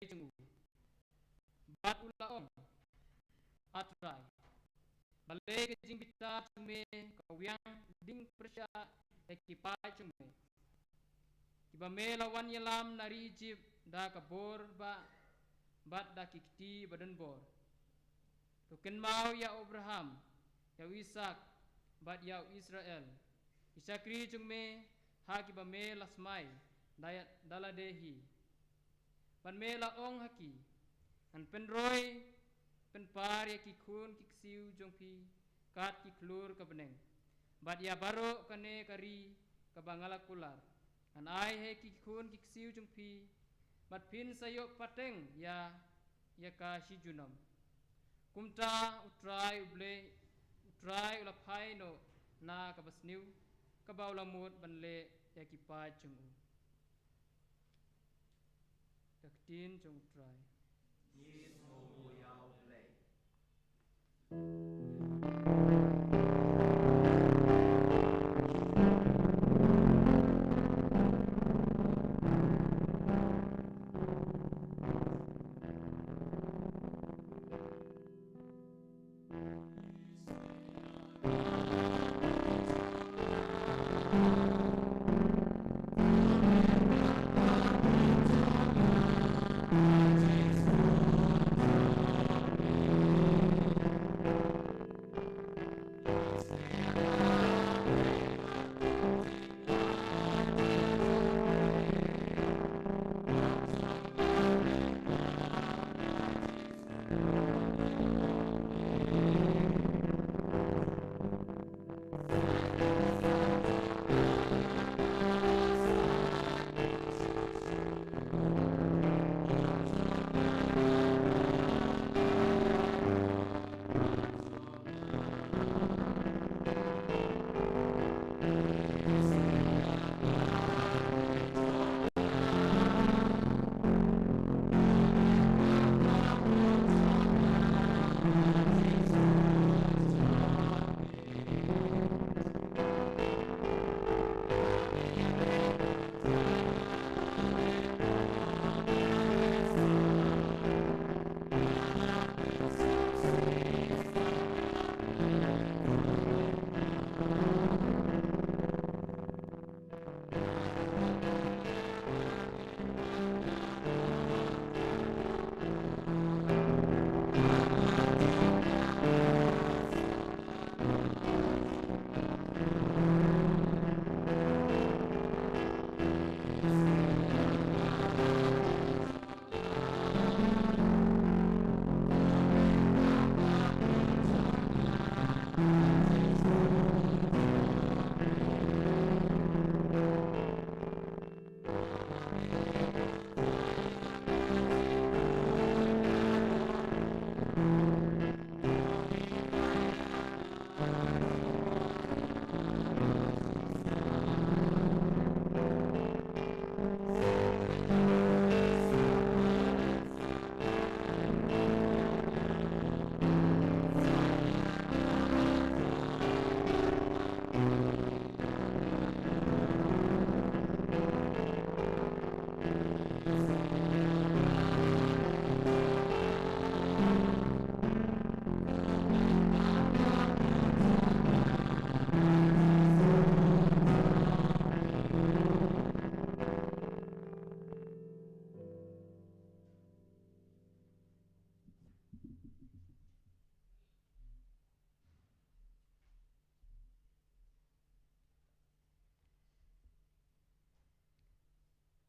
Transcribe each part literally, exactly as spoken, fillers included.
jong u. Bad u la ong, A Trai, balei ka jingbitar jong me ka wiang ding pyrshah ïa ki paid jong me, kiba me la wan ïalam na ri Ijipt da ka bor ba, bad da ki kti ba don bor? To kynmaw ïa u Abraham, ïa u Isaak, bad ïa u Israel, ki shakri jong me, ha kiba me la smai da, da lade hi. Bad me la ong ha ki, ngan pynroi pynpar ïa ki khun ki ksiew jong phi kat ki khlur ka bneng, bad ïa baroh kane ka ri kaba nga la kular ngan ai ha ki khun ki ksiew jong phi, bad phin sa ïoh pateng ïa, ïa ka shi junom. Kumta U Trai U Blei, U Trai u la phai noh na kaba sniew kaba u la mut ban leh ïa ki paid jong u. Ka ktien jong U Trai. Ngi sngewnguh ïa U Blei.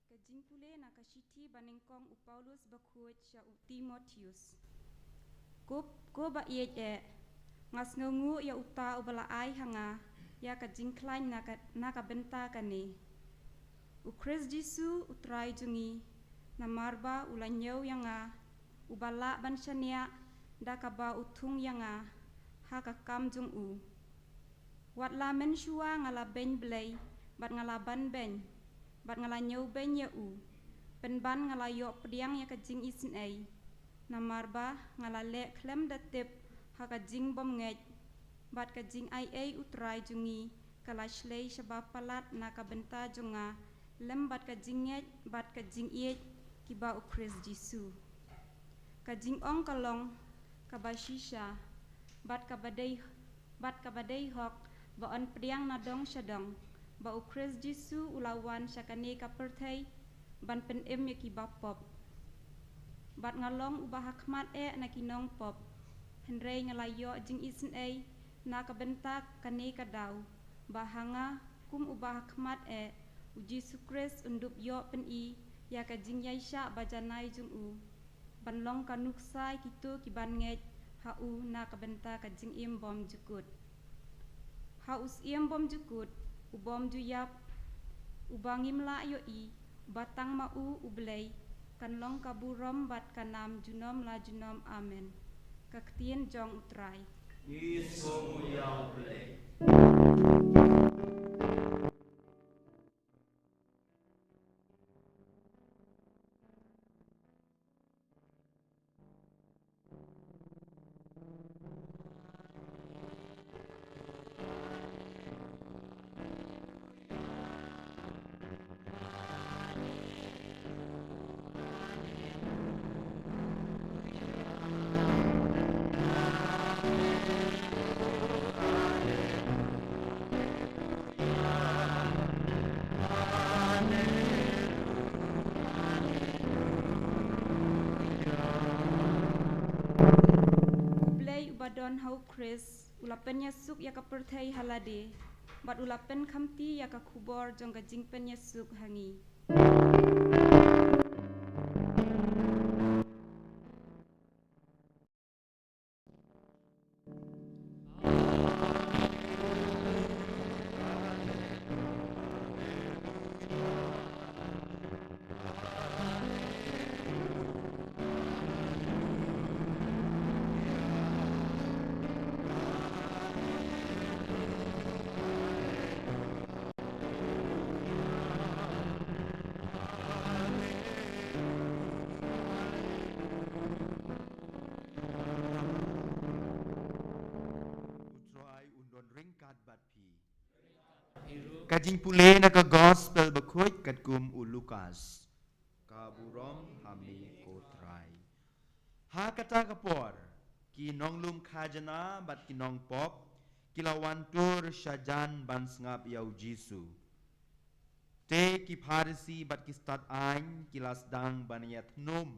Ka jingpule na ka shithi ba nyngkong u Paulus bakhuid sha u Timotheus. Ko, ko ba ïeit eh, nga sngewnguh ïa uta uba la ai ha nga ïa ka jingkhlaiñ na ka, na ka bynta kane. U Khrist Jisu U Trai jong ngi, namar ba u la ñiew ïa nga, uba lah ban shaniah da kaba u thung ïa nga ha ka kam jong u. Wat la mynshuwa nga la beiñ Blei bad nga la ban beiñ, bad nga la ñiewbeiñ ïa u, pynban nga la ïoh pdiang ïa ka jingisynei. Namar ba nga la leh khlem da tip ha ka jingbymngeit, bad ka jingaiei U Trai jong ngi ka la shlei shaba palat na ka bynta jong nga, lem bad ka jingngeit bad ka jingïeit kiba u Khrist Jisu. Ka jingong ka long kaba shisha bad kaba dei, bad kaba dei hok ba yn pdiang na dong sha dong ba u Khrist Jisu u la wan sha kane ka pyrthei ban pynim ïa kiba pop. Bad nga long uba hakhmat eh na ki nongpop, hynrei nga la ïoh jingisynei na ka bynta kane ka daw ba ha nga kum uba hakhmat eh, u Jisu Khrist un dup ïoh pyni ïa ka jingïaishah ba janai jong u ban long ka nuksa ïa kito kiban ngeit ha u na ka bynta ka jingim bymjukut. Ha u Syiem bymjukut, u bymjuïap, uba ngim lah ïohi, uba tang ma u u Blei, kan long ka burom bad ka nam junom la junom. Amen. Ka ktien jong u Trai. Ngi sngewbha ïa u Blei. U Blei uba don ha u Khrist u la pynïasuk ïa ka pyrthei ha lade, bad u la pynkhamti ïa ka khubor jong ka jingpynïasuk ha ngi. U Trai un don ryngkat bad phi. Ka jingpule na ka Gospel bakhuid katkum u Lukas. Ka burom ha me ko Trai. Ha kata ka por, ki nonglum khajna bad ki nongpop ki la wan tur shajan ban sngap ïa u Jisu. Te ki Pharisi bad ki stad aiñ ki la sdang ban ïathnum,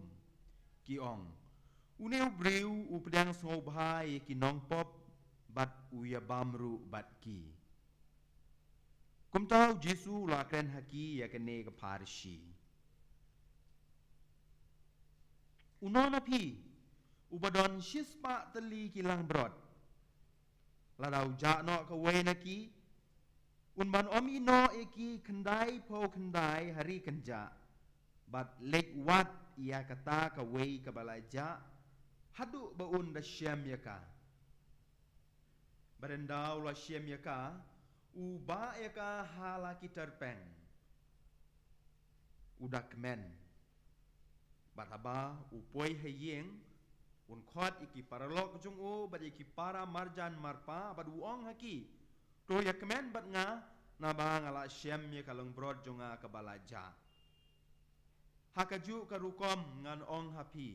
ki ong, une u briew u pdiang sngewbha ïa ki nongpop bad u ïabam ruh bad ki. Kumta u Jisu u la kren ha ki ïa kane ka pharshi. Uno na phi uba don shispah tylli ki langbrot, lada u jah noh kawei na ki, un ban ym ïehnoh ïa ki khyndai phew khyndai ha ri kynjah, bad leit wad ïa kata kawei kaba la jah, haduh ba un da shem ïa ka. Bad ynda u la shem ïa ka, u bah ïa ka ha la ki tyrpeng. U da kmen. Bad haba u poi ha ïing, un khot ïa ki paralok jong u bad ïa ki para marjan marpa bad u ong ha ki, to ïa kmen bad nga, naba nga la shem ïa ka langbrot jong nga kaba la jah. Ha kajuh ka rukom ngan ong ha phi,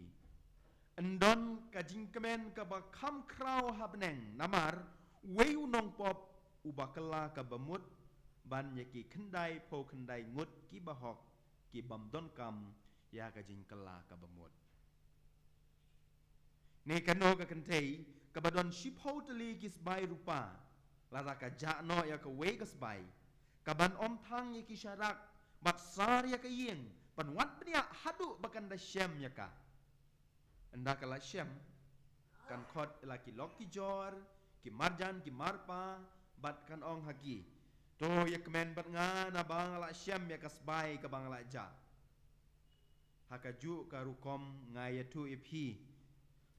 yn don ka jingkmen kaba kham khraw ha bneng namar uwei u nongpop uba kylla kaba mut ban ïa ki khyndai phew khyndai ngut kiba hok ki bym donkam ïa ka jingkylla kaba mut. Ne kano ka kynthei kaba don shiphew tylli ki sbai rupa, lada ka jah noh ïa kawei ka sbai, ka ban ym thang ïa ki sharak bad sar ïa ka ïing ban wad bniah haduh ba kan da shem ïa ka? Ynda ka la shem, kan khot ïa la ki lok ki jor, ki marjan ki marpa, bad kan ong ha ki, to ïa kmen bad nga naba nga la shem ïa ka sbai kaba nga la jah. Ha kajuh ka rukom nga ïathuh ïa phi,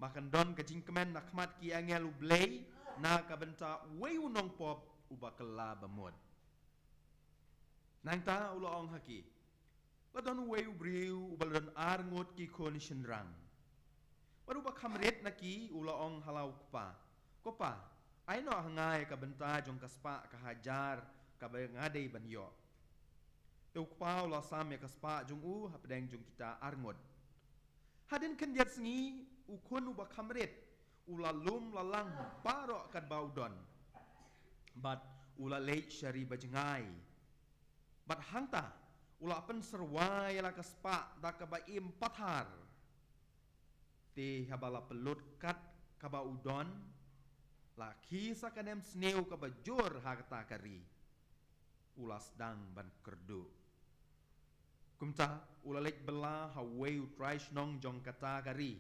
ba kan don ka jingkmen na khmat ki angel u Blei na ka bynta uwei u nongpop uba kylla bamut. Nangta u la ong ha ki, la don uwei u briew uba la don ar ngut ki khun shynrang. Bad uba kham rit na ki u la ong ha la u kpa, ko pa, ai noh ha nga ïa ka bynta jong ka spah ka hajar kaba nga dei ban ïoh. Te u kpa u la sam ïa ka spah jong u hapdeng jong kita arngut. Hadien khyndiat sngi, u khun uba kham rit u la lum la lang baroh katba u don, bad u la leit sha ri ba jngai. Bad hangta u la pynsyrwa ïa la ka spah da kaba im pathar. Te haba la pynlut kat kaba u don, la khie sa ka nemsniew kaba jur ha kata ka ri. U la sdang ban kyrduh. Kumta u la leit bylla ha uwei u trai shnong jong kata ka ri.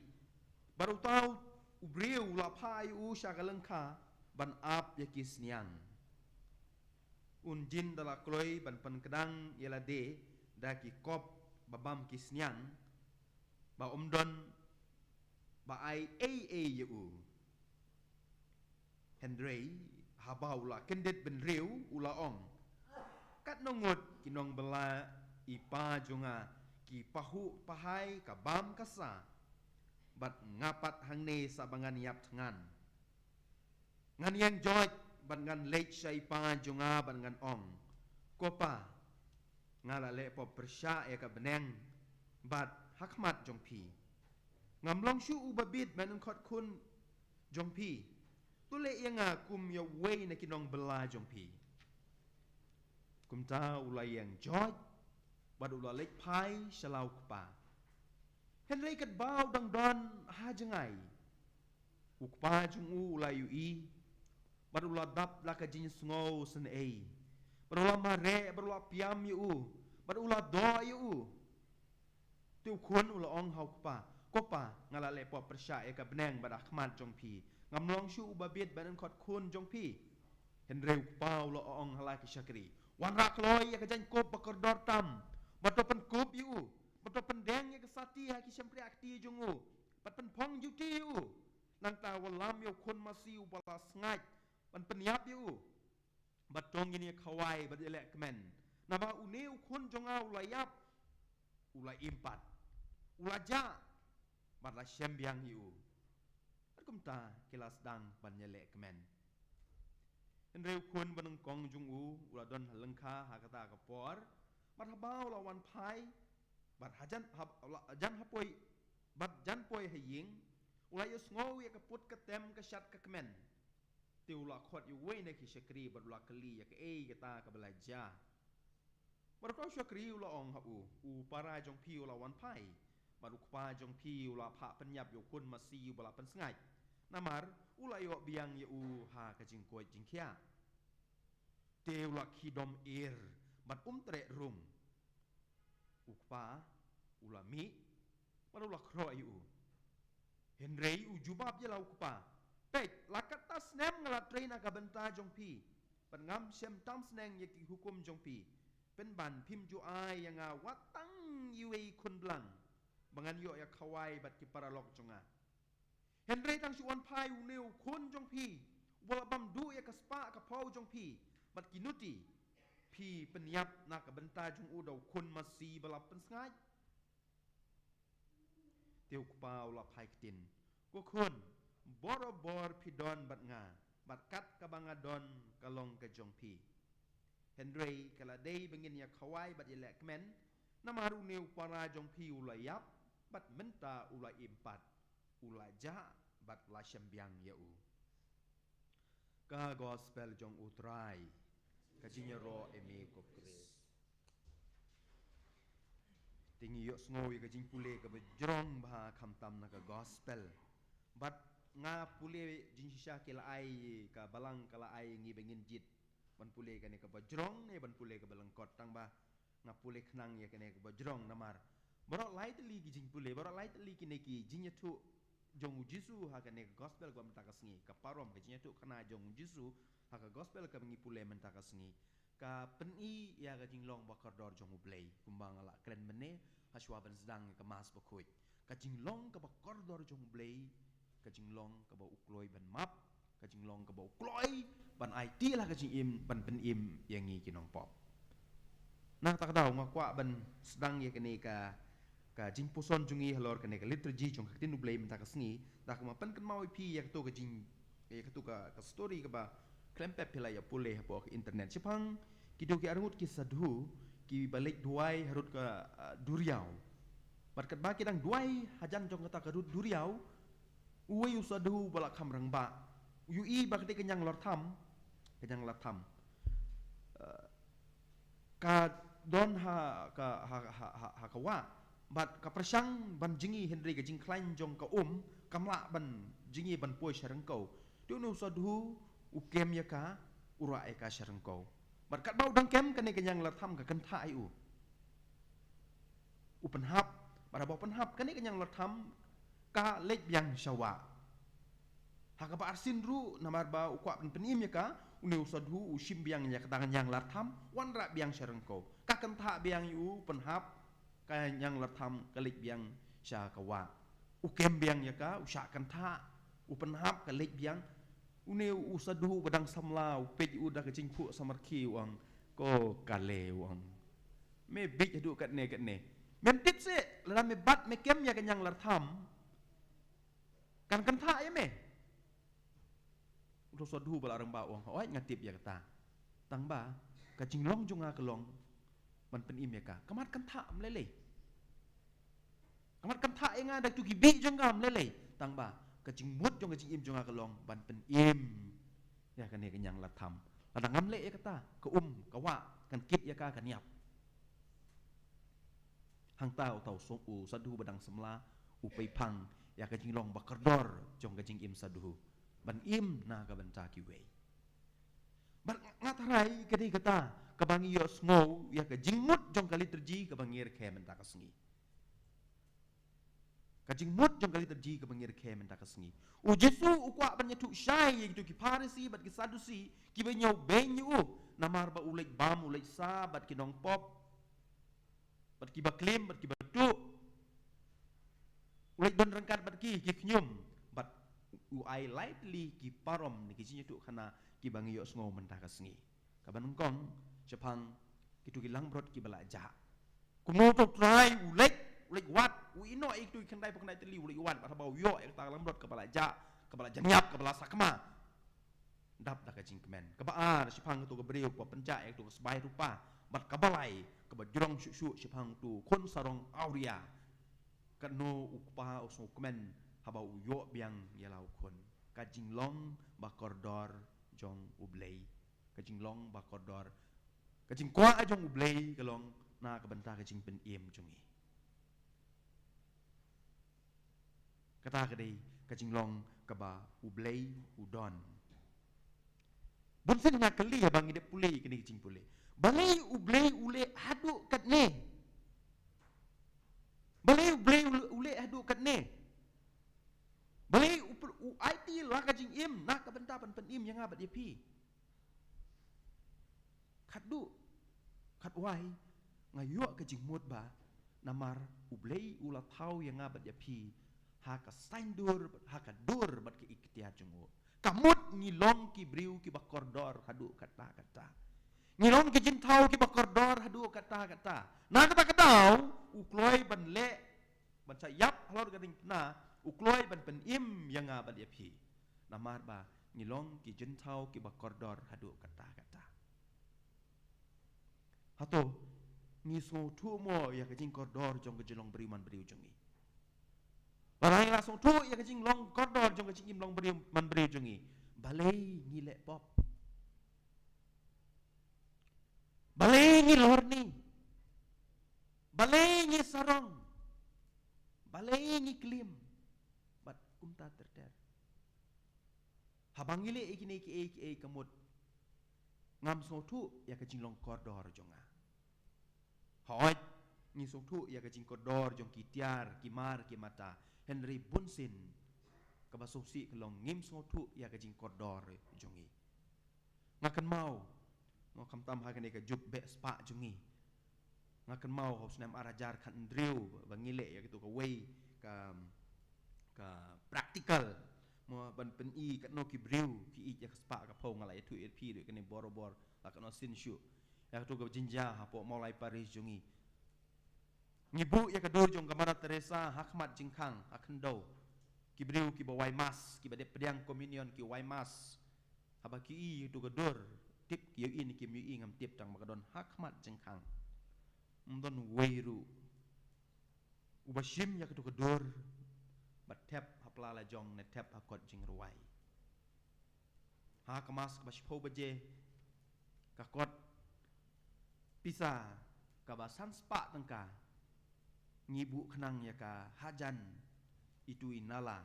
Bad uta u briew u la phah ïa u sha ka lyngkha ban ap ïa ki sniang. Un jin da la kloi ban pynkdang ïa lade da ki kop ba bam ki sniang, ba ym don ba ai ei ei ïa u. Hynrei haba u la kyndit bynriew, u la ong: Katno ngut ki nongbylla i pa jong nga ki pahuh pahai ka bam ka sa, bad nga pat hangne sa ba ngan ïap thngan. Ngan ïeng joit bad ngan leit sha i pa jong nga bad ngan ong: Ko pa, nga la leh pop pyrshah ïa ka bneng bad ha khmat jong phi. Ngam long shuh uba bit ban khot khun jong phi. To leh ïa nga kum ïa uwei na ki nongbylla jong phi. Kumta u la ïeng joit bad u la leit phai sha la u kpa. Hynrei katba u dang don ha jngai, u kpa jong u u la ïohi, bad u la dap la ka jingsngew synei, bad u la mareh, bad u la piam ïa u, bad u la doh ïa u. Te u khun u la ong ha u kpa: Ko pa, nga la leh pop pyrshah ïa ka bneng bad ha khmat jong phi. Ngam long shuh uba bit ban khot khun jong phi. Hynrei u kpa u la ong ha la ki shakri: Wanrah kloi ïa ka jaiñkup ba kordor tam, bad to pynkup ïa u, bad to pyndeng ïa ka sati ha ki shympriahkti jong u, bad pynphong juti ïa u. Nangta wallam ïa u khun masi uba la sngaid ban pynïap ïa u. Bad to ngin ïa khawai bad ïaleh kmen. Naba une u khun jong nga u la ïap, u la im pat, u la jah, bad la shem biang ïa u. Bad kumta ki la sdang ban ïaleh kmen. Hynrei u khun ba nyngkong jong u u la don ha lyngkha ha kata ka por. Bad haba u la wan phai, bad hajan hab, u la jan hapoi, bad jan poi ha ïing, u la ïohsngew ïa ka put ka tem ka shat ka kmen. Te u la khot ïa uwei na ki shakri bad u la kylli ïa kaei kata kaba la jia. Bad u kpa u shakri u la ong ha u: U para jong phi u la wan phai, bad u kpa jong phi u la phah pynïap ïa u khun masi uba la pynsngaid. Namar u la ïoh biang ïa u ha ka jingkoit jingkhiah. Te u la khie dom er bad um treh rung. U kpa u la mih bad u la khroh ïa u. Hynrei u jubab ïa la u kpa: Peit, la katto snem nga la trei na ka bynta jong phi, bad ngam shem tam sneng ïa ki hukum jong phi. Pynban phim ju ai ïa nga wat tang iwei i khun blang ba ngan ïoh ïa khawai bad ki paralok jong nga. Hynrei tang shu wan phai une u khun jong phi, uba la bam duh ïa ka spah ka phew jong phi bad ki nuti, phi pynïap na ka bynta jong u da u khun masi ba la pynsngaid. Te u kpa u la phai ktien: Ko khun, borabor phi don bad nga, bad kat kaba nga don ka long ka jong phi. Hynrei ka la dei ba ngin ïa khawai bad ïaleh kmen, namar une u para jong phi u la ïap, bad mynta u la im pat, u la jah bad la shem biang ïa u. Ka gospel jong u Trai. Ka jingïaroh ïa me ko Khrist. Te ngi ïohsngew ïa ka jingpule kaba jrong bha khamtam na ka gospel. Bad nga pule jingshisha ki la ai, ka balang ka la ai ngi ba ngin jied ban pule kane kaba jrong ne ban pule kaba lyngkot, tang ba nga pule khnang ïa kane kaba jrong namar baroh lai tylli ki jingpule, baroh lai tylli kine ki jingïathuh jong u Jisu ha kane ka gospel kaba mynta ka sngi, ka parom ka jingïathuh khana jong u Jisu ha ka gospel kaba ngi pule mynta ka sngi, ka pyni ïa ka jinglong ba kordor jong u Blei, kumba nga la kren mynne ha shuwa ban sdang ïa ka Mass Bakhuid. Ka jinglong kaba kordor jong u Blei, ka jinglong kaba u kloi ban map, ka jinglong kaba u kloi ban aiti la ka jingim, ban pynim ïa ngi ki nongpop. Na kata ka daw nga kwah ban sdang ïa kane ka, ka jingpuson jong ngi halor kane ka liturgi jong ka ktien u Blei mynta ka sngi, da kumba pynkynmaw ïa phi ïa kato ka jing, ïa kato ka, ka story kaba khlem pep phi la ïa pule hapoh ka internet. Shaphang kito ki arngut ki sadhu, ki ba leit duwai harud ka, ah, duriaw. Bad katba ki dang duwai hajan jong kata ka rud duriaw, uwei u sadhu ba la kham rangbah u ïohi ba katei ka ñianglartham, ka ñianglartham, ah, ka don ha ka, ha, ha, ha, ha ka wah. Bad ka pyrshang ban jngi, hynrei ka jingkhlaiñ jong ka um kam lah ban jngi ban poi sha ryngkew. Te une u sadhu u kem ïa ka, u rah ïa ka sha ryngkew. Bad katba u dang kem, kane ka ñianglartham ka kynthah ïa u. U pynhap, bad haba u pynhap, kane ka ñianglartham ka leit biang sha wah. Ha kaba arsien ruh, namar ba u kwah ban pynim ïa ka, une u sadhu u shim biang ïa kata ka ñianglartham, wanrah biang sha ryngkew. Ka kynthah biang ïa u, pynhap, ka ñianglartham ka leit biang sha ka wah. U kem biang ïa ka, u shah kynthah, u pynhap, ka leit biang. Une u sadhu ba dang samla u peit ïa u da ka jingphuh samrkhie, u ong, "Ko kale," u ong, "me bieit haduh katne katne. Mem tip seh, lada me bat me kem ïa ka ñianglartham, kan kynthah ïa me." Uto u sadhu ba la rangbah u ong, "Hooid, nga tip ïa kata. Tangba ka jinglong jong nga ka long ban pynim ïa ka. Ka mat kynthah ym lei lei. Ka mat kynthah ïa nga da kitu ki bih jong nga ym lei lei. Tangba ka jingmut jong ka jingim jong nga ka long ban pynim ïa kane ka ñianglartham. Lada ngam leh ïa kata, ka um, ka wah, kan kit ïa ka, kan ïap." Hangta uto u so-, u sadhu ba dang samla u peiphang ïa ka jinglong ba kordor jong ka jingim sadhu, ban im na ka bynta kiwei. Bad nga, nga tharai ka dei kata kaba ngi ïohsngew ïa ka jingmut jong ka liturgi kaba ngi rakhe mynta ka sngi. Ka jingmut jong ka liturgi kaba ngi rakhe mynta ka sngi. U Jisu u kwah ban ïathuh shai ïa kitu ki Pharisi bad ki Sadusi kiba ñiew beiñ ïa u, namar ba u leit bam, u leit sah bad ki nongpop, bad kiba klim, bad kiba tuh. U leit don ryngkat bad ki, ki khñium. Bad u ai lai tylli ki parom ne ki jingïathuhkhana kiba ngi ïohsngew mynta ka sngi. Kaba nyngkong, shaphang kitu ki langbrot kiba la jah. Kumno uto u Trai u leit, u leit wad, u ïehnoh ïa kitu ki khyndai phew khyndai tylli, u leit wad, bad haba u ïoh ïa kata ka langbrot kaba la jah, kaba la janiap, kaba la sakma, dap da ka jingkmen. Kaba ar, shaphang kato ka briew kaba pynjah ïa kato ka sbai rupa. Bad kaba lai, kaba jrong shuh shuh, shaphang uto u khun sarong awria. Katno u kpa u sngewkmen haba u ïoh biang ïa la u khun. Ka jinglong ba kordor jong U Blei. Ka jinglong ba kordor, ka jingkwah jong U Blei ka long na ka bynta ka jingpynim jong ngi. Kata ka dei ka jinglong kaba U Blei u don. Bunsien nga kylli, haba ngi dep pule kane ka jingpule, balei U Blei u leh haduh katne? Balei U Blei u leh, u leh haduh katne? Balei u pl-, u aiti la ka jingim na ka bynta ban pynim ïa nga bad ïa phi? Khatduh, khatwai, nga ïoh ka jingmut ba namar U Blei u la thaw ïa nga bad ïa phi ha ka saiñdur, ha ka dur bad ka iktiar jong u. Ka mut ngi long ki briew kiba kordor haduh katta katta. Ngi long ki jingthaw kiba kordor haduh katta katta. Na kata ka daw, u kloi ban leh, ban shah ïap halor ka diengphna, u kloi ban pynim ïa nga bad ïa phi. Namar ba ngi long ki jingthaw kiba kordor haduh katta katta. Hato ngi sngewthuh mo ïa ka jingkordor jong ka jinglong briew man briew jong ngi? Balei ngi la sngewthuh ïa ka jinglong kordor jong ka jingim long briew man briew jong ngi? Balei ngi leh pop? Balei ngi lorni? Balei ngi sarong? Balei ngi klim? Bad kumta ter ter. Haba ngi leh ïa kine kiei kiei, ka mut ngam sngewthuh ïa ka jinglong kordor jong nga. Hooid, ngi sngewthuh ïa ka jingkordor jong ki tiar, ki mar, ki mata. Hynrei bunsien kaba sngewsih ka long ngim sngewthuh ïa ka jingkordor jong ngi. Nga kynmaw, mo, khamtam ha kane ka juk beh spah jong ngi, nga kynmaw ha u snem ar hajar khathynriew ba ngi leh ïa kito kawei ka, ka practical, mo, ban pyni katno ki briew ki ïeit ïa ka spah ka phew. Nga la ïathuh ïa phi ruh kane borabor, la katno sien shuh, ïa kato ka jingjia hapoh Mawlai Parish jong ngi. Ngi buh ïa ka dur jong ka Mother Teresa ha khmat jingkhang, ha khyndew. Ki briew kiba wai mass, kiba dep pdiang communion ki wai mass. Haba ki ïohi ïa kato ka dur, tip ki ïohi ne kim ïohi ngam tip, tang ba ka don ha khmat jingkhang. Ym don uwei ruh uba shim ïa katu ka dur bad thep ha pla la jong ne thep ha kot jingrwai. Ha ka mass kaba shiphew baje, ka kot pisa kaba san spah tyngka, ngi buh khnang ïa ka hajan itu i nala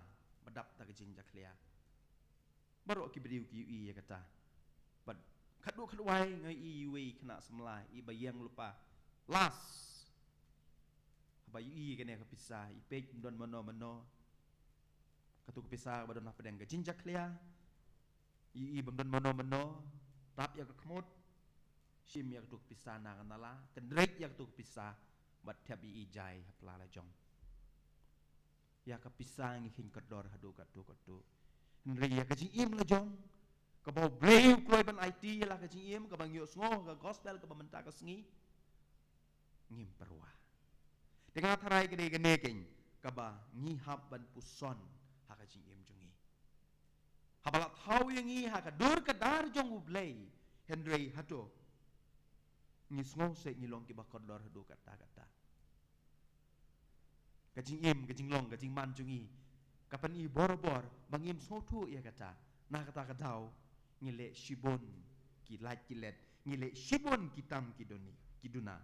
ba dap da ka jingjakhlia. Baroh ki briew ki ïohi ïa kata. Bad khatduh khatwai nga ïohi iwei i khynnah samla iba ïeng lypa last. Haba ïohi ïa kane ka pisa, i peit ym don mano mano. Katu ka pisa ba don hapdeng ka jingjakhlia, i ïohi bym don mano mano. Tap ïa ka khmut, shim ïa katu ka pisa na ka nala, kynreit ïa katu ka pisa bad thep ïa i jai ha pla la jong. Ïa ka pisa ngi kheiñ kordor haduh katto katto. Hynrei ïa ka jingim la jong, kaba U Blei u kloi ban aiti ïa la ka jingim, kaba ngi ïohsngew ha ka gospel kaba mynta ka sngi, ngim pyrwa. Te nga tharai ka dei kane keiñ kaba ngi hap ban puson ha ka jingim jong ngi. Haba la thaw ïa ngi ha ka dur ka dar jong U Blei, hynrei hato ngi sngew seh ngi long kiba kordor haduh katta katta? Ka jingim, ka jinglong, ka jingman jong ngi ka pyni borabor ba ngim sngewthuh ïa kata. Na kata ka daw ngi leh shibun ki lait ki let, ngi leh shibun ki tam ki duni, ki duna.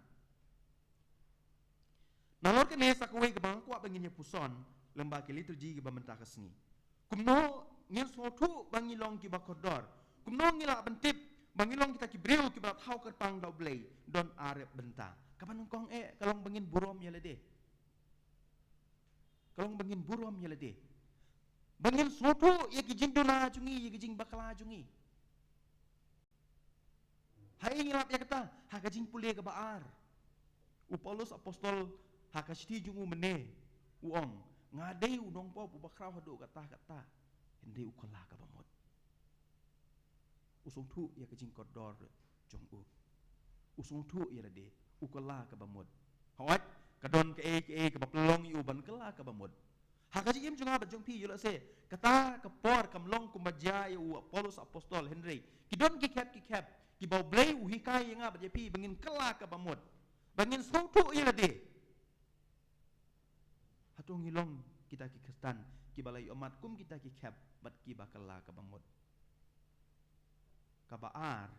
Nalor kane sa kawei kaba nga kwah ba ngin ïa puson lyngba ki liturgi kiba mynta ka sngi. Kumno ngin sngewthuh ba ngi long kiba kordor? Kumno ngi lah ban tip ba ngi long kita ki briew kiba la thaw kyrpang da U Blei? Don ar bynta. Kaba nyngkong eh, ka long ba ngin burom ïa lade. Ka long ba ngin burom ïa lade. Ba ngin sngewthuh ïa ki jingduna jong ngi, ïa ki jingbakla jong ngi. Ha ei ngi lap ïa kata? Ha ka jingpule kaba ar. U Paulus apostol ha ka shithi jong u mynne u ong, nga dei u nongpop uba khraw haduh katta katta, hynrei u kylla kaba mut. U sngewthuh ïa ka jingkordor jong u. U sngewthuh ïa lade, u kylla kaba mut. Hooid, ka don kaei kaei kaba pynlong ïa u ban kylla kaba mut. Ha ka jingim jong nga bad jong phi, ïoh lehse kata ka por kam long kumba jia ïa u Paulus apostol, hynrei ki don ki khep ki khep kiba U Blei u hikai ïa nga bad ïa phi ba ngin kylla kaba mut, ba ngin sngewthuh ïa lade. Hato ngi long kita ki khristan kiba la ïohmad kum kita ki khep bad kiba kylla kaba mut? Kaba ar,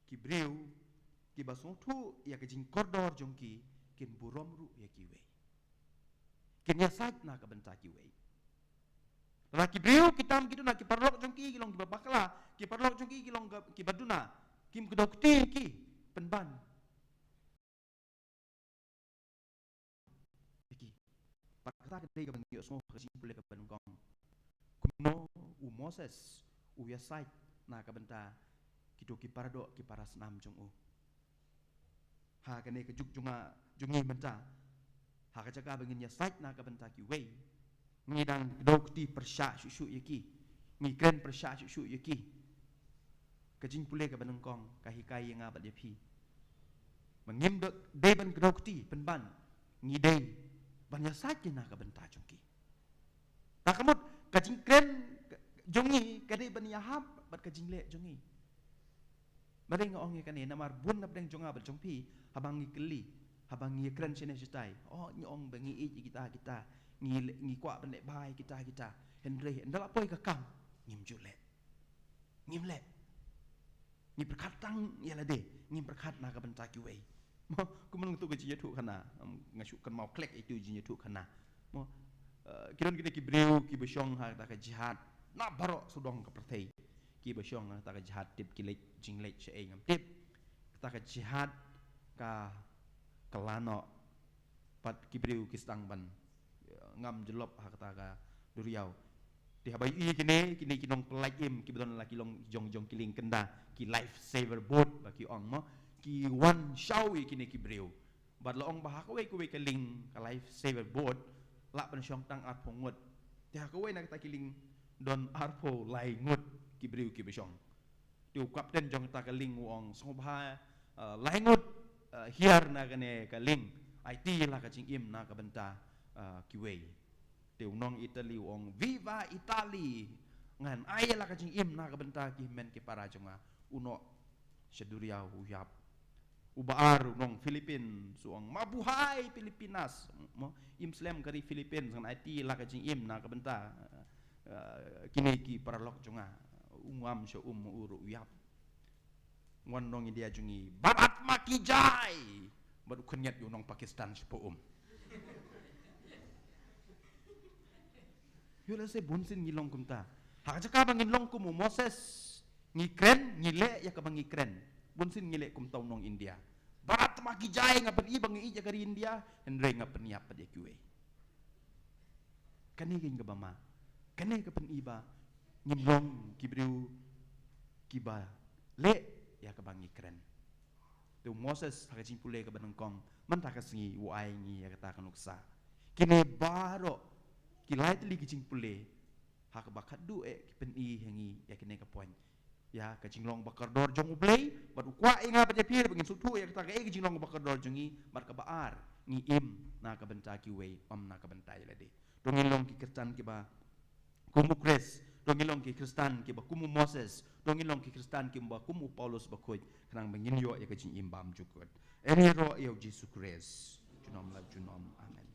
ki briew kiba sngewthuh ïa ka jingkordor jong ki, kin burom ruh ïa kiwei. Kin ïasaid na ka bynta kiwei. Lada ki briew ki tam ki duna, ki paralok jong ki ki long kiba bakla, ki paralok jong ki ki long ka, kiba duna, kim kdew kti ïa ki, pynban ïa ki. Bad kata ka dei kaba ngi ïohsngew ha ka jingpule kaba nyngkong. Kumno u Moses u ïasaid na ka bynta kito ki paradoh ki parasnam jong u. Ha kane ka juk jong nga jong ngi mynta, ha ka jaka ba ngin ïasaid na ka bynta kiwei, ngi dang kdew kti pyrshah shuh shuh ïa ki. Ngi kren pyrshah shuh shuh ïa ki. Ka jingpule kaba nyngkong ka hikai ïa nga bad ïa phi ba ngim dei, dei ban kdew kti, pynban ngi dei ban ïasaid ïa na ka bynta jong ki. Ta ka mut ka jingkren jong ngi ka dei ban ïahap bad ka jingleh jong ngi. Balei nga ong ïa kane? Namar bun na pdeng jong nga bad jong phi, haba ngi kylli, haba ngi kren shane shatai, oh, ngi ong ba ngi ïeit ïa kita kita, ngi le-, ngi kwah ban leh bha ïa kita kita. Hynrei ynda la poi ka kam, ngim ju leh. Ngim leh. Ngi pyrkhat tang ïa lade, ngim pyrkhat na ka bynta kiwei. Mo, kumno ngto ka jingïathuh khana, nga shu kynmaw khlek ïa itu jingïathuh khana. Mo, eh, ki don kine ki briew kiba shong ha kata ka jihad na baroh sawdong ka pyrthei. Kiba shong ha kata ka jihad, tip ki leit jingleit shaei ngam tip. Kata ka jihad ka kylla noh. Pat ki briew ki sdang ban, eh, ngam jyllop ha kata ka duriaw. Te haba ïohi kine, kine ki nongpyllait im kiba don la ki long jong jong ki lieng kynda, ki life saver boat ba ki ong mo, ki wan shaw ïa kine ki briew. Bad la ong ba ha kawei kawei ka lieng, ka life saver boat, lah ban shong tang arphew ngut. Te ha kawei na kata ki lieng don arphew lai ngut ki briew kiba shong. Te u kapten jong kata ka lieng u ong, sngewbha, eh, lai ngut, eh, hiar na kane ka lieng, aiti la ka jingim na ka bynta, eh, kiwei. Te u nong Italy u ong, "Viva Italy! Ngan ai la ka jingim na ka bynta ki hynmen ki para jong nga." U noh sha duriaw u ïap. Uba ar u nong Philippines u ong, "Mabuhay Pilipinas." Mo, im slem ka ri Philippines, ngan aiti la ka jingim na ka bynta, eh, kine ki paralok jong nga. U ngam sha um, u ruh u ïap. Wan nong India jong ngi, "Bharat Maa Ki Jai." Bad u khynñiat ïa u nong Pakistan shapoh um. Ïoh lehse bunsien ngi long kumta. Ha ka jaka ba ngin long kum u Moses, ngi kren, ngi leh ïa kaba ngi kren. Bunsien ngi leh kumta u nong India. "Bharat Maa Ki Jai," nga pyni ba ngi ïeit ïa ka ri India, hynrei nga pynïap pat ïa kiwei. Kane ka dei kaba ma. Kane ka pyni ba ngin long ki briew kiba leh ïa kaba ngi kren. Te u Moses ha ka jingpule kaba nyngkong mynta ka sngi u ai ngi ïa kata ka nuksa. Kine baroh ki lai tylli ki jingpule ha kaba khatduh eh ki pyni ha ngi ïa kine ka point. Ïa ka jinglong ba kordor jong U Blei, bad u kwah ïa nga bad ïa phi ba ngin sngewthuh ïa kata kaei ka jinglong ba kordor jong ngi, bad kaba ar, ngi im na ka bynta kiwei, ym na ka bynta ïa lade. To ngin long ki Khristan kiba kum u Khrist, to ngin long ki Khristan kiba kum u Moses, to ngin long ki Khristan kiba kum u Paulus Bakhuid, khnang ba ngin ïoh ïa ka jingim bymjukut. Ïaroh ïa u Jisu Khrist junom la junom. Amen.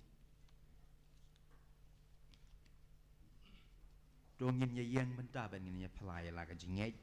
To ngin ïa ïeng bynta ban ngin ïa pynlait ïa la ka jingngeit.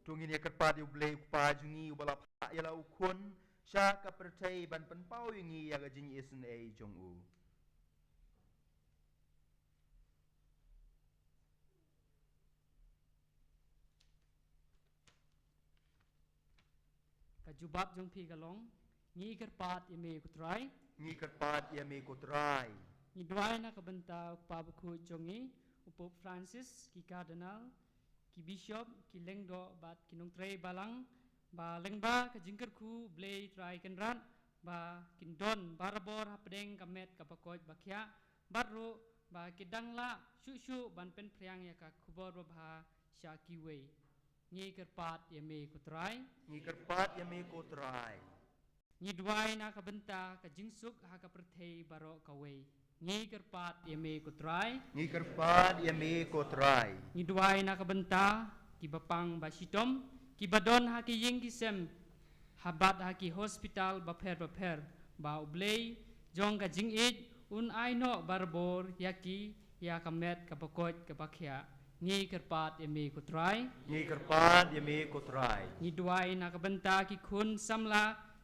To ngin ïa kyrpad ïa U Blei U Kpa jong ngi uba la phah ïa la u Khun sha ka pyrthei ban pynpaw ïa ngi ïa ka jingisynei jong u. Ka jubab jong phi ka long, ngi kyrpad ïa me ko Trai. Ngi kyrpad ïa me ko Trai. Ngi duwai na ka bynta u Kpa Bakhuid jong ngi, u Pope Francis, ki Cardinal, ki Bishop, ki Lyngdoh bad ki nongtrei balang, ba lyngba ka jingkyrkhu Blei Trai Kynrad, ba kin don barabor hapdeng ka met kaba koit ba khiah, bad ruh ba ki dang lah shuh shuh ban pynphriang ïa ka khubor babha sha kiwei. Ngi kyrpad ïa me ko Trai. Ngi kyrpad ïa me ko Trai. Ngi duwai na ka bynta ka jingsuk ha ka pyrthei baroh kawei. Ngi kyrpad ïa me ko Trai. Ngi kyrpad ïa me ko Trai. Ngi duwai na ka bynta ki bapang bashitom, kiba don ha ki ïing ki sem, ha bad ha ki hospital bapher bapher, ba U Blei jong ka jingïeit un ai noh barabor ïa ki ïa ka met kaba koit kaba khiah. Ngi kyrpad ïa me ko Trai. Ngi kyrpad ïa me ko Trai. Ngi duwai na ka bynta ki khun samla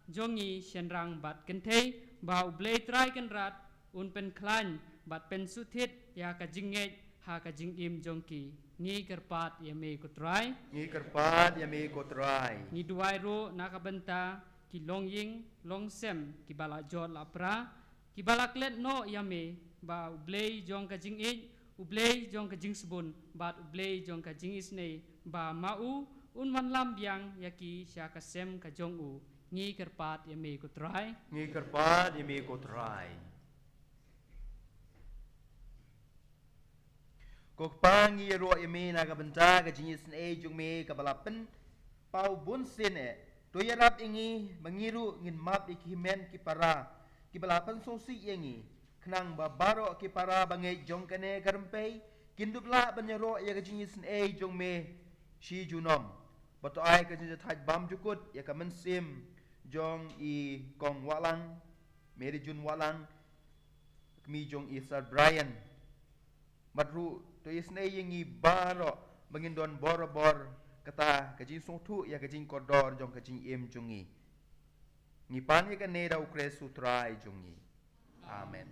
jong ngi shynrang bad kynthei, ba U Blei Trai Kynrad un pynkhlaiñ bad pynsuthit ïa ka jingngeit ha ka jingim jong ki. Ngi kyrpad ïa me ko Trai. Ngi kyrpad ïa me ko Trai. Ngi duwai ruh na ka bynta ki longïing longsem kiba la jot la pra, kiba la klet noh ïa me, ba U Blei jong ka jingïeit, U Blei jong ka jingsbun bad U Blei jong ka jingisynei, ba ma u un wanlam biang ïa ki sha ka sem ka jong u. Ngi kyrpad ïa me ko Trai. Ngi kyrpad ïa me ko Trai. Ko Kpa, ngi ïaroh ïa me na ka bynta ka jingisynei jong me kaba la pynpaw bunsien eh. To ïarap ïa ngi ba ngi ruh ngin map ïa ki hynmen ki para kiba la pynsngewsih ïa ngi, khnang ba baroh ki para bangeit jong kane ka rympei kin dup lah ban ïaroh ïa ka jingisynei jong me shi junom. Ba to ai ka jingjahthait bymjukut ïa ka mynsiem jong i Kong Wahlang, Mary June Wahlang, kmie jong i Sir Brian. Bad ruh to isynei ïa ngi baroh ba ngin don borabor kata ka jingsngewthuh ïa ka jingkordor jong ka jingim jong ngi. Ngi pan ïa kane da U Khrist U Trai jong ngi. Amen.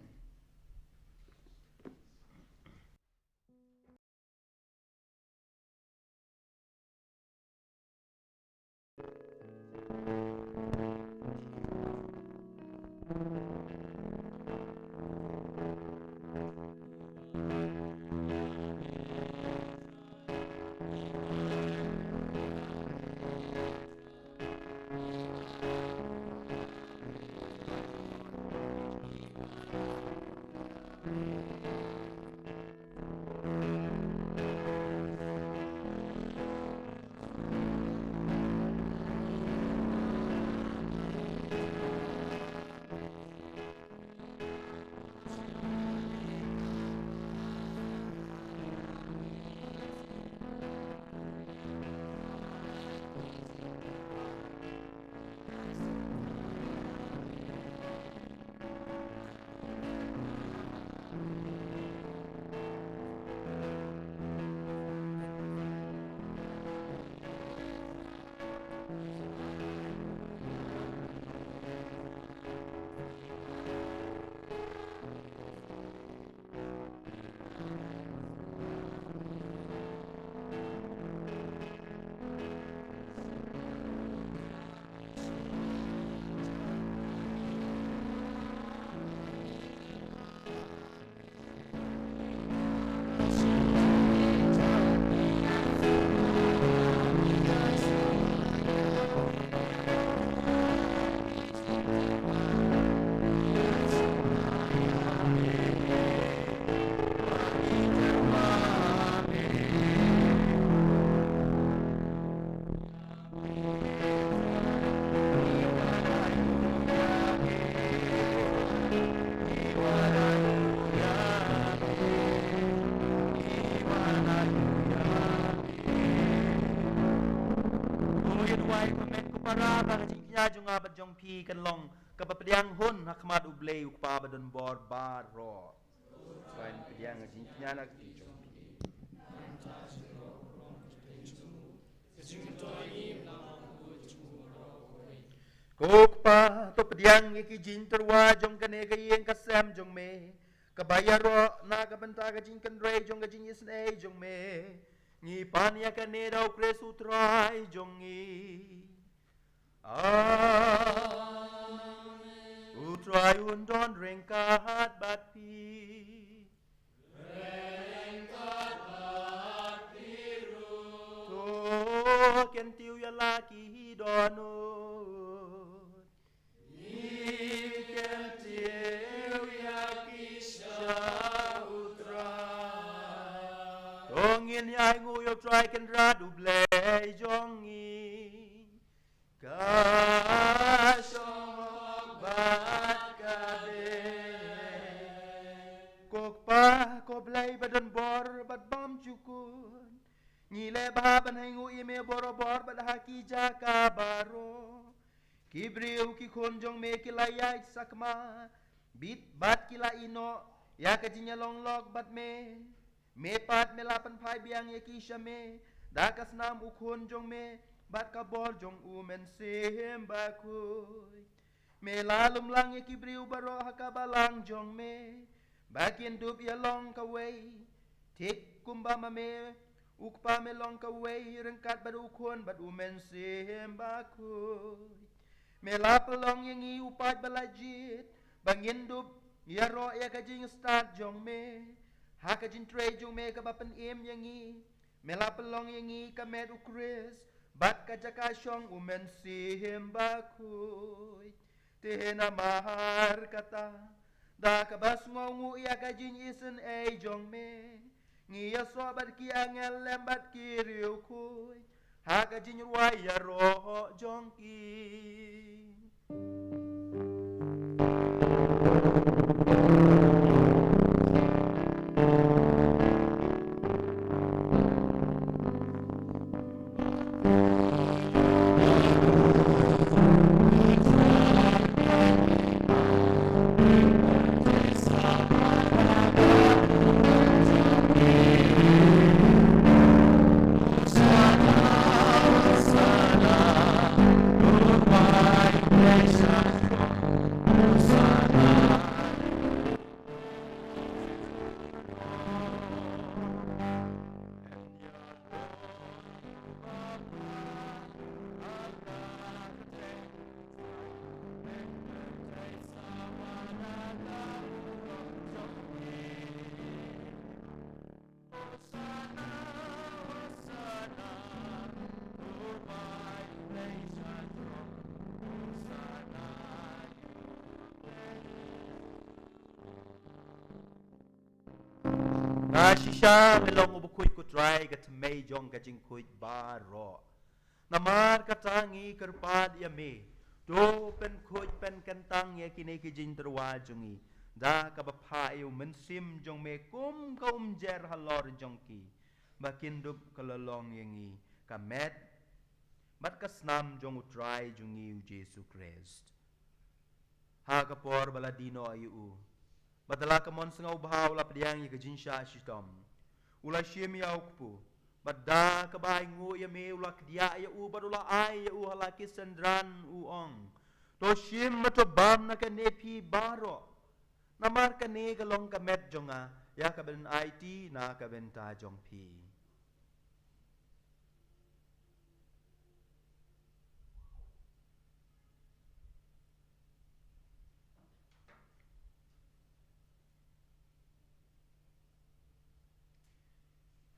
Ko ïa duwai, ko met, ko para, ba ka jingkñia jong nga bad jong phi kan long kaba pdiang hun ha khmat U Blei U Kpa badonbor baroh. Wan pdiang ka jingkñia na ka kti jong phi. Ko Kpa, to pdiang ïa ki jingtyrwa jong kane ka ïing ka sem jong me, kaba ïaroh na ka bynta ka jingkynrei jong ka jingisynei jong me. Ngi pan ïa kane da U Khrist U Trai jong ngi. Amen. U Trai un don ryngkat bad phi. Ryngkat bad phi ruh. To kyntiew ïa la ki dohnud. Ngin kyntiew ïa ki sha U Trai. To ngin ïa ainguh ïa U Trai Kynrad U Blei jong ngi. Ka shong bad ka beh. Ko Kpa, ko Blei badonbor bad bymjukut. Ngi leh bha ban hainguh ïa me borabor bad ha ki jaka baroh. Ki briew ki khun jong me ki la ïaid sakma bit bad ki la ïehnoh ïa ka jingïalong lok bad me. Me pat me la pynphai biang ïa ki sha me da ka snam u Khun jong me bad ka bor jong u Mynsiem Bakhuid. Me la lumlang ïa ki briew baroh ha ka balang jong me ba kin dup ïalong kawei, thik kumba ma me u Kpa me long kawei ryngkat bad u Khun bad u Mynsiem Bakhuid. Me la pynlong ïa ngi u paid ba la jied ba ngin dup ïaroh ïa ka jingstad jong me ha ka jingtrei jong me kaba pynim ïa ngi. Me la pynlong ïa ngi ka met u Khrist bad ka jaka shong u Mynsiem Bakhuid. Te namar kata, da kaba sngewnguh ïa ka jingisynei jong me, ngi ïasoh bad ki angel lem bad ki riewkhuid ha ka jingrwai ïaroh jong ki. Nga shisha me long u bakhuid ko Trai, ka thymmei jong ka jingkhuid baroh. Namar kata ngi kyrpad ïa me, to pynkhuid pynkyntang ïa kine ki jingtyrwa jong ngi da kaba phah ïa u Mynsiem jong me kum ka umjer halor jong ki, ba kin dup ka la long ïa ngi ka met bad ka snam jong u Trai jong ngi u Jisu Khrist. Ha ka por ba la die noh ïa u, bad da la ka mon sngewbha u la pdiang ïa ka jingshah shitom, u la shim ïa u kpu, bad da kaba ainguh ïa me u la kdiah ïa u bad u la ai ïa u ha la ki synran, u ong, to shim bad to bam na kane phi baroh. Namar kane ka long ka met jong nga, ïa kaban aiti na ka bynta jong phi.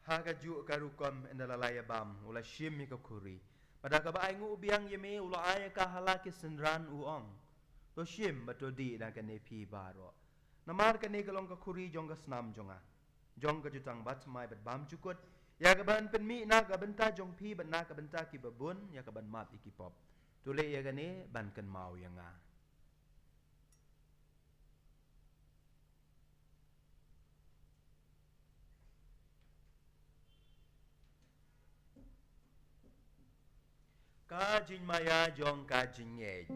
Ha kajuh ka rukom ynda la ïa bam, u la shim ïa ka khuri, bad da kaba ainguh biang ïa me u la ai ïa ka ha la ki synran, u ong, to shim bad to dih na kane phi baroh. Namar kane ka long ka khuri jong ka snam jong nga, jong ka jutang bathymmai bad bymjukut, ïa kaban pynmih na ka bynta jong phi bad na ka bynta kiba bun, ïa kaban map ïa ki pop. To leh ïa kane ban kynmaw ïa nga. Ka jingmaïa jong ka jingngeit.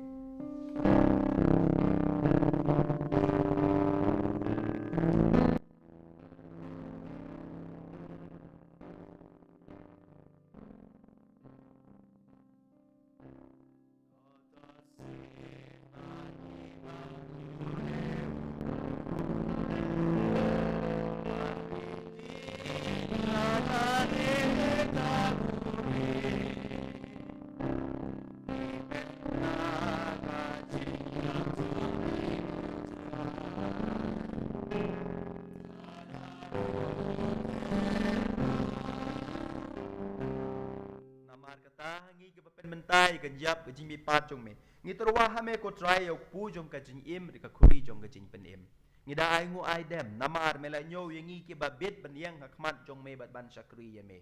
Namar kata, ha ngi kiba pynmynta ïa ka jingïap ka jingmihpat jong me, ngi tyrwa ha me ko Trai ïa u kpu jong ka jingim, ka khuri jong ka jingpynim. Ngi da ainguh aidem, namar me la ñiew ïa ngi kiba bit ban ïeng ha khmat jong me bad ban shakri ïa me.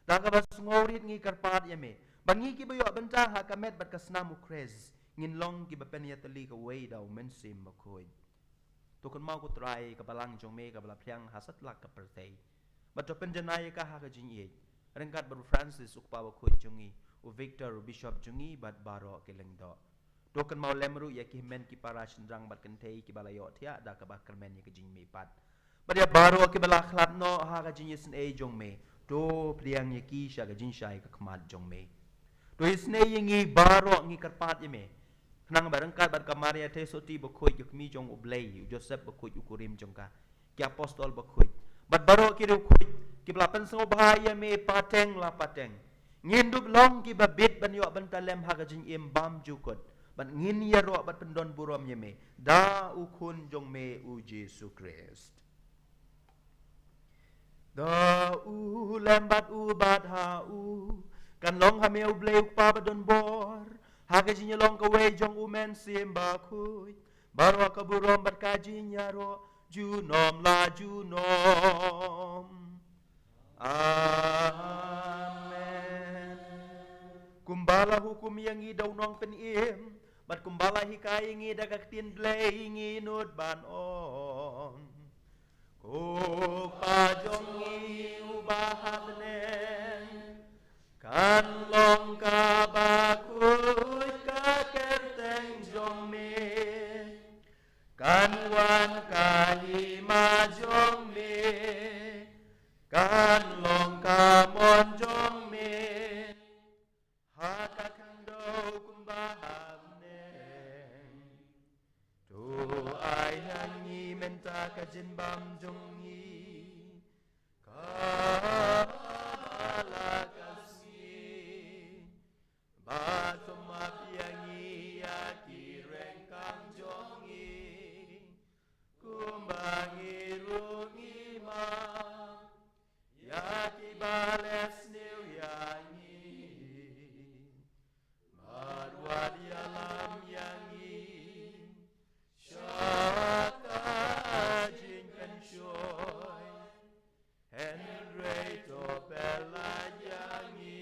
Da kaba sngewrit ngi kyrpad ïa me, ba ngi kiba ïoh bynta ha ka met bad ka snam u Khrist, ngin long kiba pynïatylli kawei da u Mynsiem Bakhuid. To kynmaw ko Trai ka balang jong me kaba la phriang ha satlak ka pyrthei, bad to pynjanai ïa ka ha ka jingïeit. ryngkat bad u Francis u kpa bakhuid jong ngi, u Victor u bishop jong ngi bad baroh ki lyngdoh. To kynmaw lem ruh ïa ki hynmen ki para shynrang bad kynthei kiba la ïohthiah da kaba kyrmen ïa ka jingmihpat. Bad ïa baroh kiba la khlad noh ha ka jingïasynei jong me, to pdiang ïa ki sha ka jingshai ka khmat jong me. To isynei ïa ngi baroh ngi kyrpad ïa me. Khnang ba ryngkat bad ka Maria Theisotti bakhuid, ka kmie jong u Blei, u Joseph bakhuid, u kurim jong ka, ki apostol bakhuid bad baroh ki riewkhuid kiba la pynsngewbha ïa me pateng la pateng, ngin dup long kiba bit ban ïoh bynta lem ha ka jingim bymjukut, bad ngin ïaroh bad pyndon burom ïa me da u Khun jong me u Jisu Khrist. Da u lem bad u bad ha u kan long ha me u Blei u Kpa badonbor, ha ka jingïalong kawei jong u Mynsiem Bakhuid, baroh ka burom bad ka jingïaroh junom la junom. Amen. Kumba la hukum ïa ngi da u Nongpynim bad kumba la hikai ïa ngi da ka Ktien Blei, ngi nud ban ong: Ko Kpa jong ngi uba ha bneng, kan long kaba khuid ka kyrteng jong me, kan wan ka hima jong me, kan long ka mon jong me ha ka khyndew kumba ha bneng. To ai ha ngi mynta ka jingbam jong ngi kaba la ka sngi, bad to map ïa ngi ïa ki ryngkang jong ngi, kumba ngi ruh ngi map ïa kiba leh sniew ïa ngi, bad wat ïalam ïa ngi sha ka jingpynshoi, hynrei to pyllait ïa ngi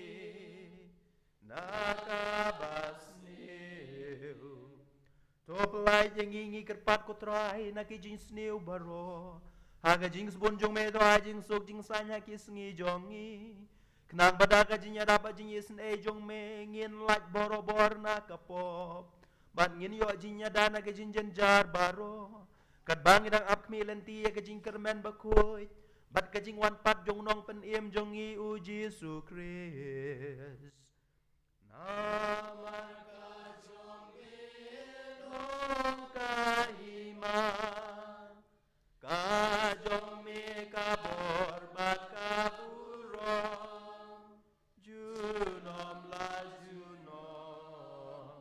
na kaba sniew. To pyllait ïa ngi, ngi kyrpad ko Trai, na ki jingsniew baroh, ha ka jingsbun jong me to ai jingsuk jingsaiñ ha ki sngi jong ngi, khnang ba da ka jingïarap bad jingïasynei jong me ngin lait borabor na ka pop, bad ngin ïoh jingïada na ka jingjynjar baroh, katba ngi dang ap khmih lynti ïa ka jingkyrmen bakhuid bad ka jingwan pat jong u Nongpynim jong ngi u Jisu Khrist. Namar ka jong me long ka hima, ka jong me ka bor bad ka burom junom la junom.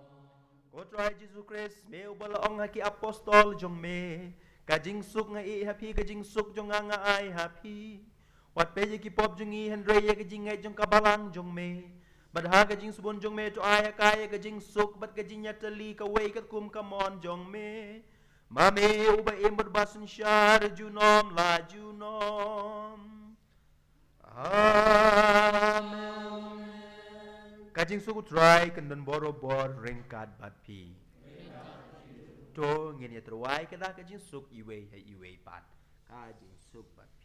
Ko Trai Jisu Khrist, me uba la ong ha ki apostol jong me, ka jingsuk nga ïeh ha phi, ka jingsuk jong nga nga ai ha phi. Wat peit ïa ki pop jong ngi, hynrei ïa ka jingngeit jong ka balang jong me. Bad ha ka jingsbun jong me to ai ha ka ïa ka jingsuk bad ka jingïatylli kawei katkum ka mon jong me, ma me uba im bad ba synshar junom la junom. Amen. Ka jingsuk u Trai kan don borabor ryngkat bad phi. To ngin ïa tyrwa ïa ka da ka jingsuk iwei ha iwei pat. Ka jingsuk bad phi.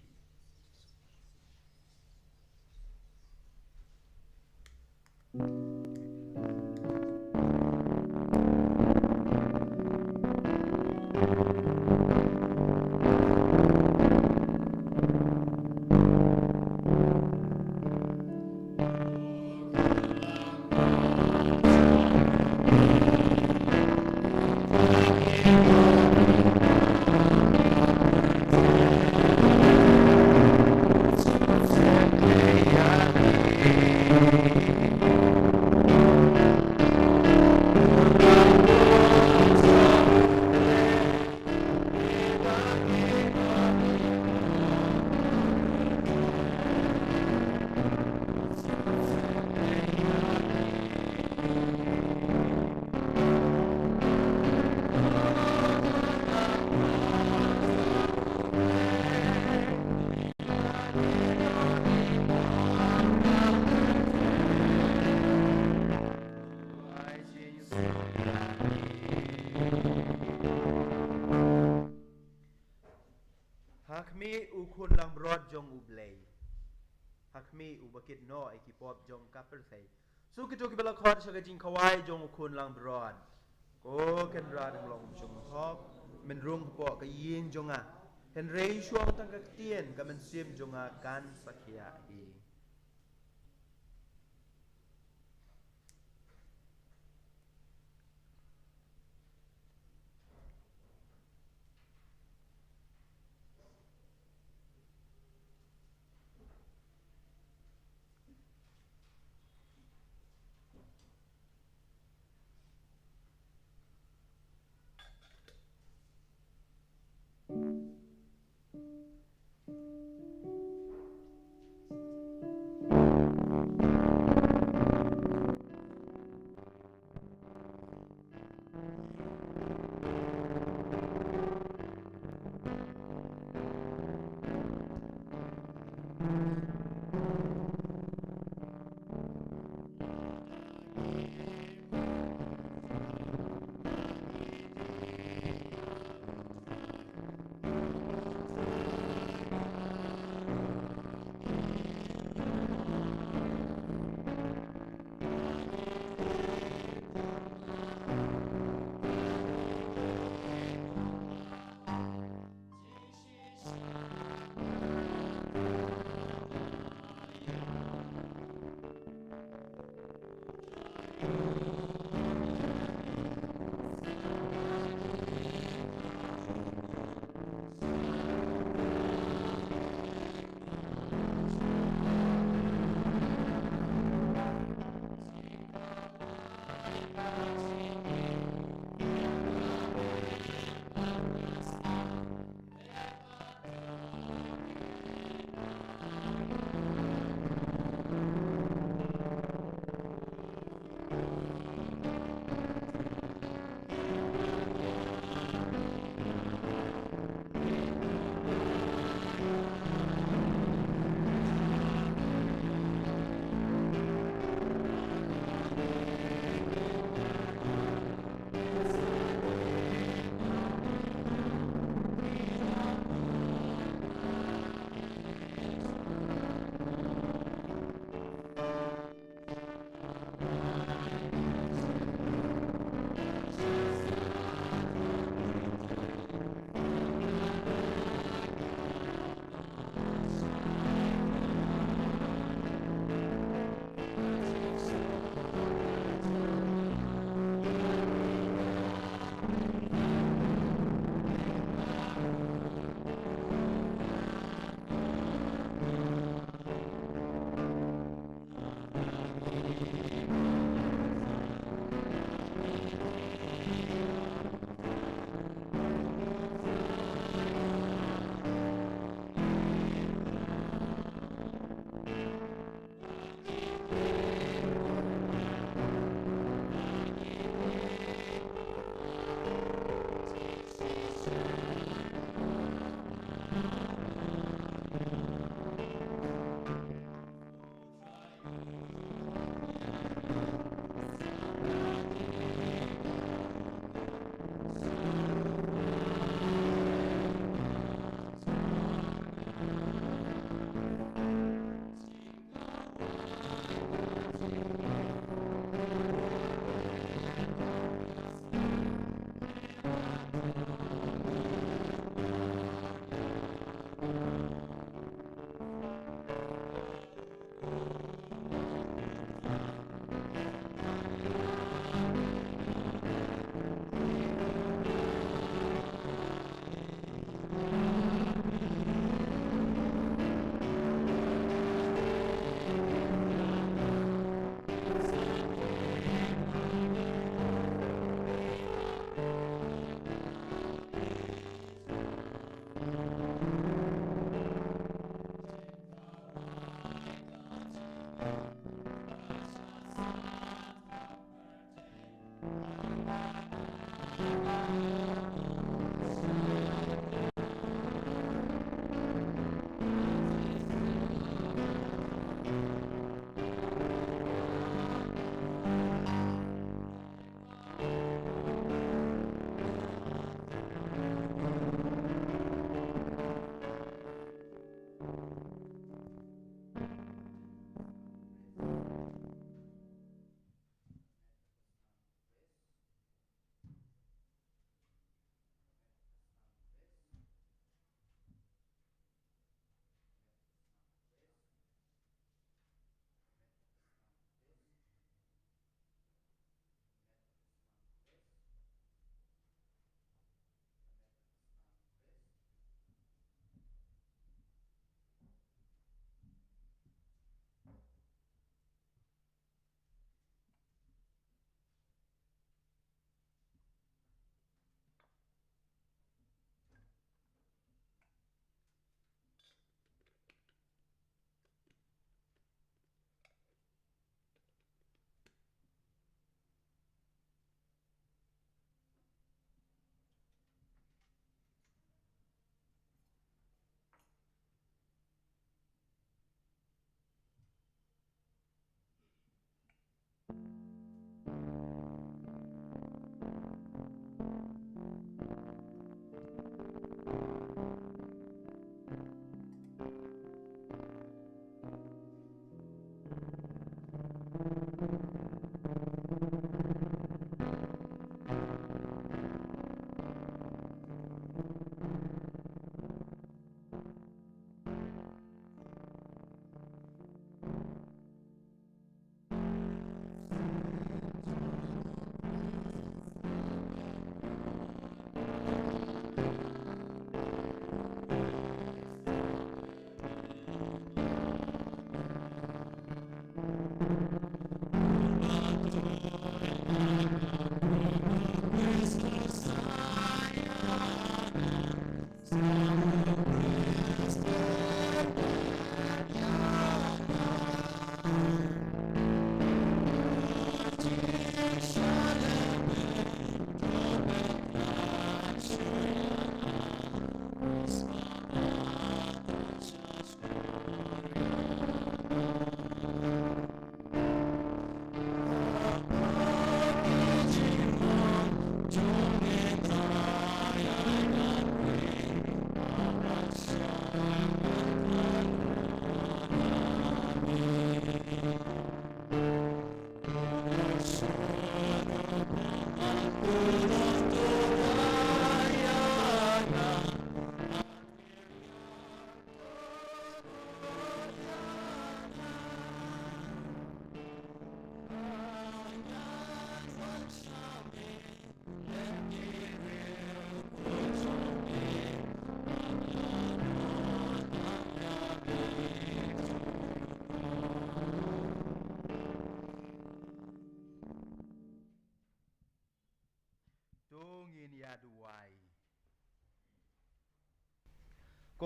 Ha khmih u Khun langbrot jong U Blei. ha khmih uba kit noh ïa ki pop jong ka pyrthei. So kito kiba la khot sha ka jingkhawai jong u khun langbrot, ko Kynrad, men long shnong hok, men rung hapoh ka ïing jong nga. Hynrei shuwa tang ka ktien ka mynsiem jong nga kan sa khia hi.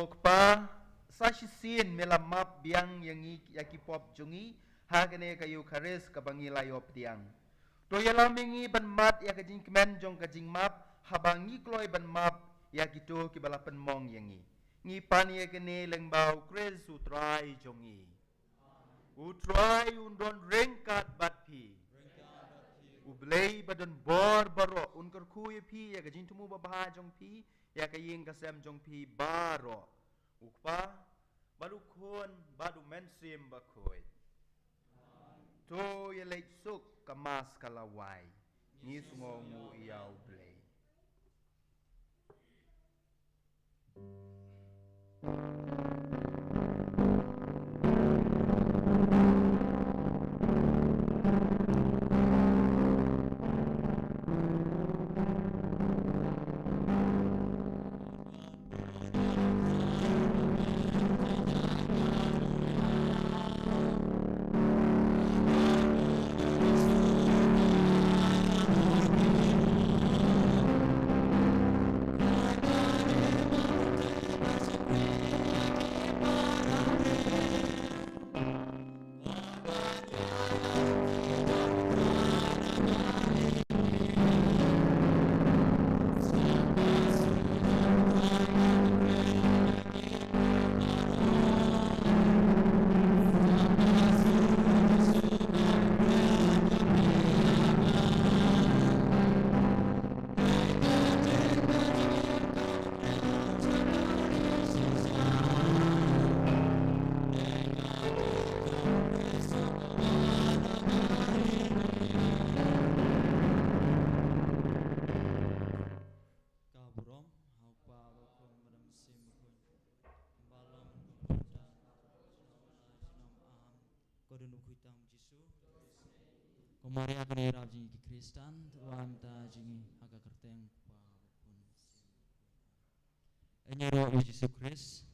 Ko Kpa, sa shisien me la map biang ïa ngi, ïa ki pop jong ngi ha kane ka Eukharist kaba ngi la ïoh pdiang. To ïalam ïa ngi ban mad ïa ka jingkmen jong ka jingmap haba ngi kloi ban map ïa kito kiba la pynmong ïa ngi. Ngi pan ïa kane lyngba U Khrist U Trai jong ngi. U Trai un don ryngkat bad phi. U Blei ba don bor baroh un kyrkhu ïa phi ïa ka jingthmu babha jong phi, ïa ka ïing ka sem jong phi baroh. U Kpa, bad U Khun, bad U Mynsiem Bakhuid. To ïa leit suk, ka Mass ka la wai. Ngi sngewnguh ïa U Blei. Ka burom ha U Kpa, bad U Khun, bad U Mynsiem Bakhuid. Ba long kumba la jan, ba la jan, ba la jan, ba la jan. Ko don u khuid tam Jisu. Ko Maria kane rap jong ngi ki Khristan, to wan ta jong ngi ha ka kyrteng U Kpa, U Khun, U Mynsiem Bakhuid. Ïaroh ïa u Jisu Khrist.